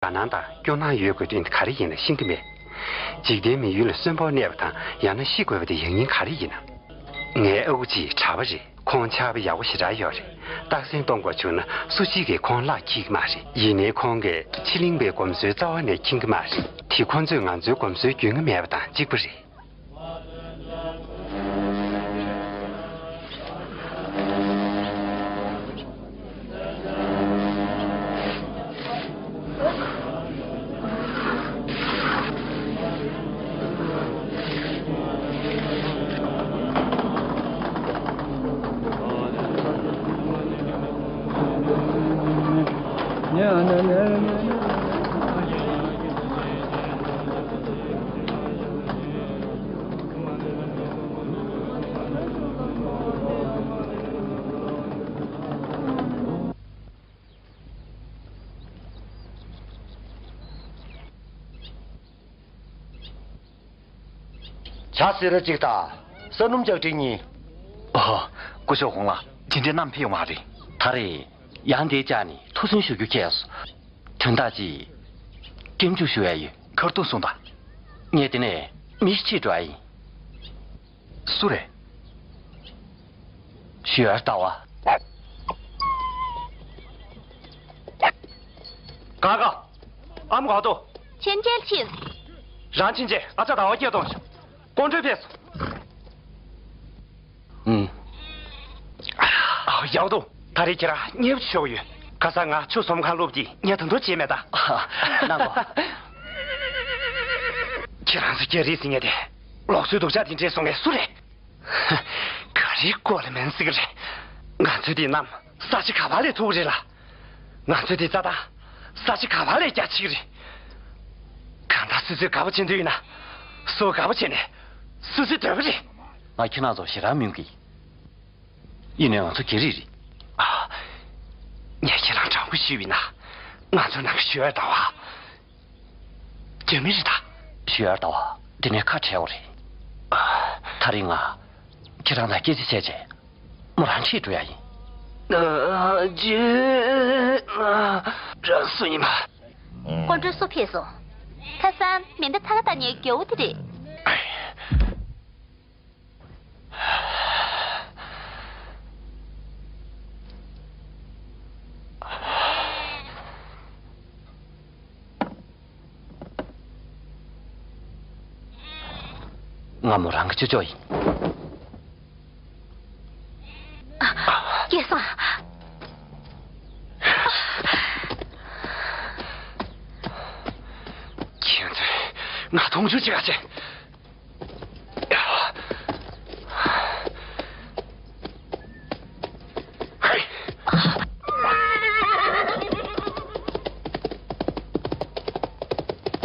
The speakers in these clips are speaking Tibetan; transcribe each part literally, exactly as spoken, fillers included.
དགའ་སྣང་དང་སྐྱོ་སྣང་ཡོད་དགོས་དོན་དེ་ག་རེ་ཡིན་ན་ཤེས་ཀྱི་མེད། འཇིག་རྟེན་མི་ཡུལ་ལ་གསོན་པོར་གནས་པ་དང་ཡང་ན་ཤི་དགོས་པ་དེ་ཡང་སྙིང་ག་རེ་ཡིན་ན། ངའི་ཨ་ཁུ་གཅིག་གྲྭ་པ་རེད། ཁོང་ཕྱག་དཔེ་ཡག་པོ་ཞེ་དྲག་ཡོད་རེད། རྟགས་མཚན་གཏོང་དགོས་བྱུང་ན་སུ་གཅིག་གིས་ཁོང་གླགས་འཁེལ་གྱི་མ་རེད། ཡིན་ནའི་ཁོང་གིས་ཕྱི་གླིང་པའི་གོམས་སྲོལ་རྩ་བ་ནས་མཁྱེན་གྱི་མ་རེད། དེ་ཁོང་ཚོས་ང་ཚོའི་གོམས་སྲོལ་རྒྱུས་མངའ་མེད་པ་དང་གཅིག་པ་རེད། ཇ་སེར་པོ་གཅིག་དང་ས་སྣུམ་ལྕགས་ཀྲིན་གཉིས། ཨོ། སྐུ་ཞབས་ཧོང་ལགས། དེ་འདྲའི་བསྣམས་ཕེབས་ཡོང་བ་རེད། ད་རེས་ཡང་དེ་བཅར་ནས་ཐུགས་སུན་ཞུ་རྒྱུ་ཁེལ་སོང་། དོན་དག་ཅིག་སྐྱོན་འཛུགས་ཞུ་ཡ་ཡོད། ཁ་རྡུང་གསུངས་དང་། ངས་དེ་ནས་མི་ཞིག་ཁྲིད་འགྲོ་ཡ་ཡིན། སུ་རེད། ཞུ་ཡར་ལྟ་བ། ཀ་ཀ། ཨ་མ་ག་དོ། ཕྱིན་ཆད་ཕྱིན། རང་ཕྱིན་ཆད་ཨ་ཅག་ཟླ་བ་སྐྱེལ་གཏོང་ཤོག་ཀོང་སྤྲུལ་ཕེབས་སོང་། ཨུམ། ཨ། ཡག་འདུག་ད་རེས་ཁྱེད་རང་མཉེས་པོ་ཞོག་ཡོད། ཁ་སང་ང་ཆུ་ཟོམ་ཁང་སློབ་ཀྱིས་ངས་ད་དུང་བརྗེད་མེད་ད། གནང་གོ། ཁྱེད་རང་ཚོ་སྐྱ་རིས་ཟིན་ངེས་དེ། ལོག་སྲོལ་སྡུག་ཅག་དེ་འདྲས་སོང་ངས་སུ་རེད། ག་རེའི་སྐོར་ལ་མེན་སྲིད་ཀྱི་རེད། ང་ཚོའི་དེའི་གནམ་ས་ཆ་ག་བ་ལས་མཐུག་རེད་ལ། ང་ཚོའི་དེའི་རྩྭ་ཐང་ས་ཆ་ག་བ་ལས་རྒྱ་ཆེ་གི་རེད། གང་ལྟར་སོ་སོས་དགའ་པོ་བྱེད་འདོད་ཡིན་ན། སོ་དགའ་པོ་བྱས་ནས་སོ་སོའི་འདོད་པ་རེད། ང་ཁྱེད་རང་ཚོ་ཞེ་དྲག་སྨོན་གི། ཡིན་ནའི་ང་ཚོ་རྒྱ་རིགས་རེད། ཨ། ངས་ཁྱེད་རང་དྲང་པོ་ཞུས་པ་ཡིན་ན། ང་ཚོ་ནང་གི་ཞུ་ཡར་ཟླ་བ། རྒྱ་མི་རེད་ད། ཞུ་ཡར་ཟླ་བ་དེ་ནས་ཁ་བྲལ་བ་རེད། ཨ། ད་རེས་ང་ཁྱེད་རང་དང་སྐད་ཆ་བྱས་རྗེས་མོ་རང་ཁྲིད་འགྲོ་ཡ་ཡིན། ཨ། རྗེས་ང་རང་སུ་ཡིན་པ། ཀོང་སྤྲུལ་སུ་ཕེབས་སོང་། ཁ་སང་མེ་མདའ་ཐག་བཏགས་ནས་རྒྱལ་བོ་དེ་རེད། ང་མོ་རང་གི་ཅོ་ཅོ་ཡིན། སྐལ་བཟང་། ཁྱེད་ཚོས་ང་མཐོང་ཆུང་བྱེད་ག་བྱེད།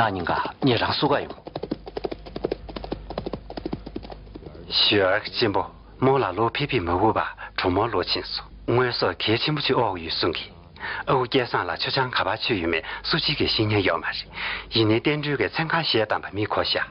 ན་ཉིན་ག་ངེད་རང་སུ་ག་ཡོང་། ཞུ་ཡར་གྱི་གཅེན་པོ་མོ་ལ་ལོ་ཕེ་ཕེ་མ་བུ་བ་གྲོགས་མོ་ལོ་ཕྱིན་སོང་། དངོས་ཟོག་གལ་ཆེན་པོ་ཅིག་འོག་ཡོད་གསུང་གི། ཨ་ཁུ་སྐལ་བཟང་ལ་མཆོད་ཆང་ག་པར་མཆོད་ཡོད་མེད་སུ་གཅིག་གིས་ཤེས་མཁན་ཡོད་མ་རེད། ཡིན་ནའི་བསྟན་སྒྲོལ་གྱིས་མཚན་གང་བཞེས་བཏང་བ་མི་གོ་ཤག་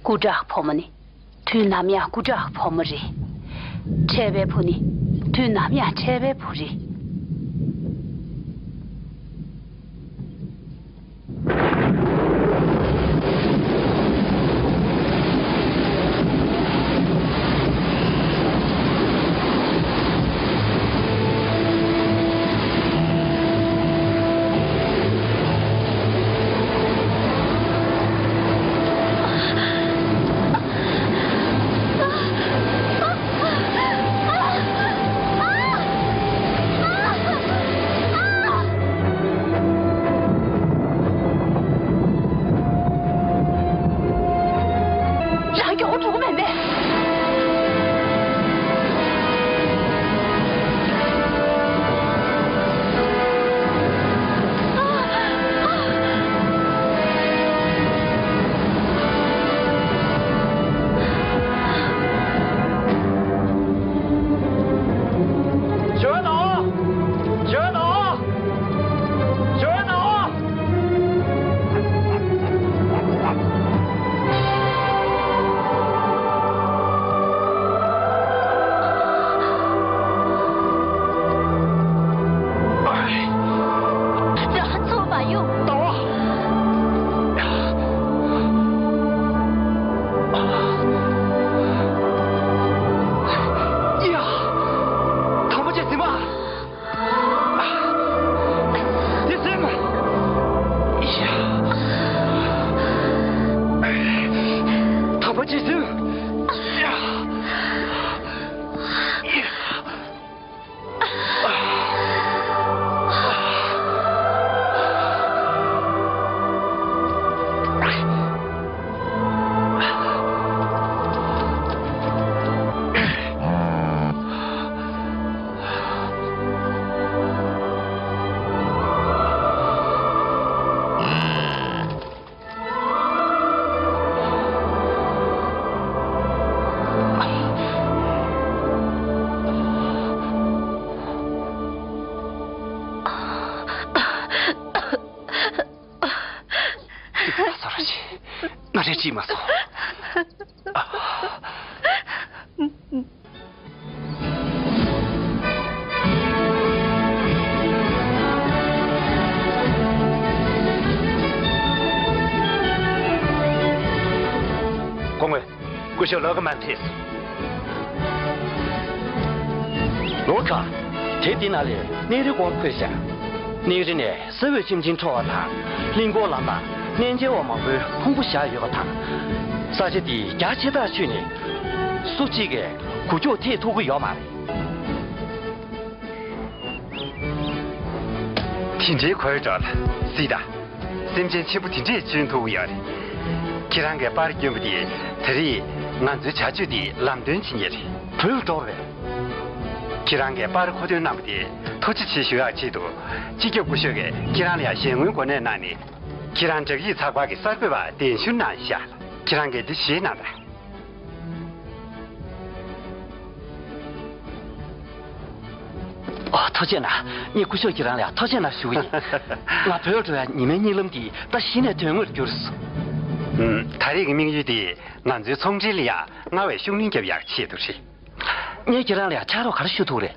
སྐུ་དྲག་ཕོ་མོ་ནི་དུས་ནམ་ཡང་སྐུ་དྲག་ཕོ་མོ་རེད། འཕྲད་པའི་བུ་ནི་དུས་ནམ་ཡང་འཕྲད་པའི་བུ་རེད། རང་མགྱོགས་པོ་འགྲོ་གི་མེད་པས། ཞོལ་ནོ། ཞོལ་ནོ། ཞོལ་ནོ། ང་ཚོ་མ་ཡོང་། ལྟ་བ། ཡ། དམ་པ་ཆེ་ཟིན་པ། དེ་སེམས། ཐ་པ་ཅི་སེམས། ང་རེ་ཅིག་མ་སོང་། སྐུ་ངོ། སྐུ་ཞབས་ལོ་ཀ་མན་ཐེས། ལོ་ཀ། དེབ་འདི་ནང་ལས་གནས་རིའི་སྐོར་འཁོད་བཞག་གནས་རི་ནས་ས་འོད་ཆེམ་ཆེམ་འཕྲོ་བ་དང་། གླིང་སྐོར་ལམ་ལ་གནས་མཇལ་བ་མང་པོའི་ཕུང་པོ་བཞག་ཡོད་པ་དང་། ས་ཆ་འདི་རྒྱ་ཆེ་ཐག་ཆོད་ནས་སུ་གཅིག་གིས་འགུལ་སྐྱོད་ཐེབས་ཐུབ་ཀྱི་ཡོད་མ་རེད། དེ་འདྲའི་ཁོའི་འགྲོ་ལ་སྲིད་ད། སེམས་ཅན་ཆེན་པོ་དེ་འདྲས་བཅོན་ཐུབ་ཡོད་རེད། ཁྱེད་རང་གིས་པར་བསྐྱོན་པ་དེ་ད་རེས་ང་ཚོའི་བྱ་སྤྱོད་དེ་ལམ་སྟོན་བྱེད་མཁན་རེད། བོད་ལ་འགྲོ་རེད། ཁྱེད་རང་གིས་པར་མཁོ་འདོན་གནང་བ་དེ་ཐུགས་རྗེ་ཆེ་ཞུ་ཡག་ཆེད་དུ། སྤྱི་ཁྱབ་སྐུ་ཞབས་ཀྱིས་ཁྱེད་རང་ལ་ཡང་ཞལ་ངོའི་གོ་གནས་གནང་ནས། ཁྱེད་རང་བསྒྲགས་ཡིག་ཚགས་པར་གྱི་གསར་འགོད་པར་གདན་ཞུ་གནང་བཞག་ཁྱེད་རང་གིས་འདི་བཞེས་གནང་དང་། ཨོ། ཐུགས་རྗེ་གནང་། ངས་སྐུ་ཞབས་ཁྱེད་རང་ལ་ཐུགས་རྗེ་གནང་ཞུ་གི་ཡིན། ང་བོད་འགྲོ་ཡ་ཉི་མའི་གཉིད་ལམ་འདི་ད་གཞི་ནས་དོན་དངོས་གྱུར་སོང་། ཨུམ། ད་རེས་ཀྱི་དམིགས་ཡུལ་དེ་ང་ཚོའི་ཚོང་འབྲེལ་ལ་ཡང་སྔར་བས་ཤུགས་སྣོན་བརྒྱབ་ཡག་ཆེད་དུ་རེད། ངས་ཁྱེད་རང་ལ་ཡང་ཕྱག་རོགས་ག་རེ་ཞུ་ཐུབ་རེད།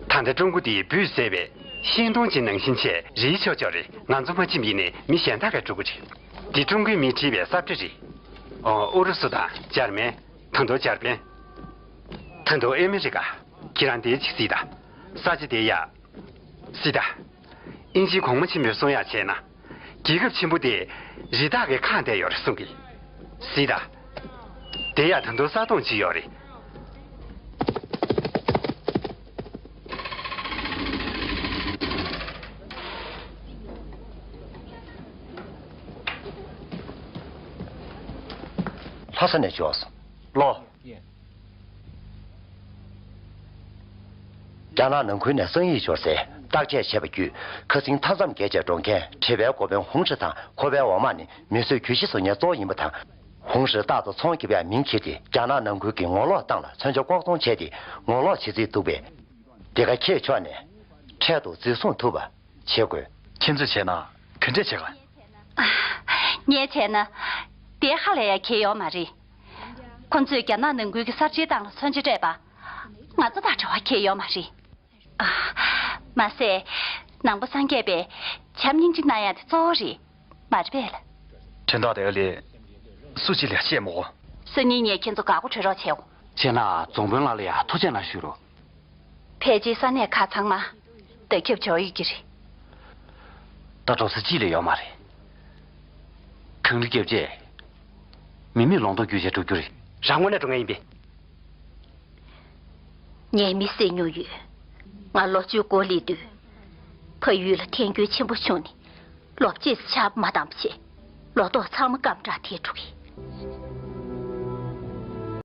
ད་ལྟ་ཀྲུང་གོ་འདི་འབུས་ཟེར་བའི་ཤིང་སྡོང་ཅིག་ནང་བཞིན་བྱས་རིལ་ཆོག་ཆོག་རེད། ང་ཚོ་མ་ཕྱིན་པ་ཡིན་ནའི་མི་གཞན་དག་གིས་སྒྲུབ་ཀྱི་རེད། འདི་ཀྲུང་གོའི་མིས་བྲིས་པའི་ས་བཀྲ་རེད། ཨོ། ཨུ་རུ་སུ་དང་འཇར་མན། ད་དུང་འཇར་པན། ད་དུང་ཨ་མི་རི་ཀ་ཁྱེད་རང་དེའི་ཅིག་སྲིད་ད། ས་ཆ་དེ་ཡ། སྲིད་ད། ཨིན་ཇིའི་གོང་མ་ཆེན་པོས་གསུང་ཡག་བྱས་ན། རྒྱལ་ཁབ་ཆེན་པོ་དེ་རི་དྭགས་ཀྱིས་ཁེངས་བསྡད་ཡོད་རེད་གསུང་གི། སྲིད་ད། དེ་ཡ་ད་དུང་ས་དོང་ཅིག་ཡོད་རེད། ལྷ་ས་ནས་འབྱོར་སོང་། ལོ། རྒྱ་ནག་ནང་ཁུལ་ནས་སང་ཡིག་འབྱོར་སའི་བརྟག་དཔྱད་བྱས་པ་བརྒྱུད། ཁ་སང་མཐའ་མཚམས་བརྒལ་བྱས་འགྲོ་མཁན་བྲེལ་བའི་འགོ་དཔོན་ཧུང་ཧྲི་དང་ཁོ་པའི་འོག་མ་ནི་མི་གསོད་གྱོད་གཞི་བཟོ་མཁན་གཙོ་བོ་ཡིན་པ་དང་། ཧུང་ཧྲི་རྟག་ཏུ་ཚོང་རྒྱབ་ཡག་མིང་འཁྱེར་ཏེ། རྒྱ་ནག་ནང་ཁུལ་གྱི་ངོ་ལོག་སྟངས་ལ་མཚོན་ཆ་ལྐོག་ཚོང་བྱས་ཏེ། ངོ་ལོག་བྱེད་རྩིས་འདུག་པས། འདི་ག་ཁྱེད་ཕྱོགས་ནས་འཕྲལ་དུ་འཛིན་བཟུང་ཐུབ་པ་བྱེད་དགོས། ཁྱེད་ཚོས་བྱས་ན་ག་འདྲས་བྱེད་ག་ངས་བྱས་ན་དེ་ཧ་ལས་ཡག་གི་ཡོད་མ་རེད། ཁོ་ཚོས་རྒྱ་ནག་ནང་ཁུལ་གྱི་གསར་བརྗེའི་སྟངས་ལ་མཚོན་ཆ་སྤྲད་པ། ང་ཚོ་དང་འབྲེལ་བ་གང་ཡང་ཡོད་མ་རེད། ཨ། མ་ཟད། ནང་པ་སངས་རྒྱས་པས་བྱམས་སྙིང་རྗེ་གནང་ཡག་དེ་གཙོ་བོ་རེད། མ་རེད་པས་ལགས། དོན་དག་དེ་ལ་སུ་གཅིག་ལ་བཤད་མི་དགོས། སང་ཉིན་ངས་ཁྱེད་ཚོ་འགག་སྒོ་གྲོལ་རོགས་བྱེད་འོ། བྱས་ན་རྫོང་དཔོན་ལགས་ལ་ཡང་ཐུགས་རྗེ་གནང་ཞུ་རོགས། ཕལ་ཆེར་ས་གནས་ཁག་ཚང་མ་བརྡ་ཁྱབ་འབྱོར་ཡོད་ཀྱི་རེད། ད་འགྲོ་ས་གཅིག་ལས་ཡོད་མ་རེད། གངས་རི་བརྒྱབ་རྗེས་མི་མེད་ལུང་སྟོང་བརྒྱུད་བྱས་འགྲོ་རྒྱུ་རེད། རང་དངོས་གནས་འགྲོ་མཁན་ཡིན་པས། ངས་མི་བསད་མྱོང་ཡོད། ང་ལོ་བཅུ་འགོ་སླེབས་དུས། ཕ་ཡུལ་ལ་ཐན་སྐྱོན་ཆེན་པོ་བྱུང་ནས། ལོ་གཅིག་ཆར་པ་མ་བཏང་བ་བྱས། ལོ་ཏོག་ཚང་མ་སྐམ་དྲགས་ཐལ་འགྲོ་གི།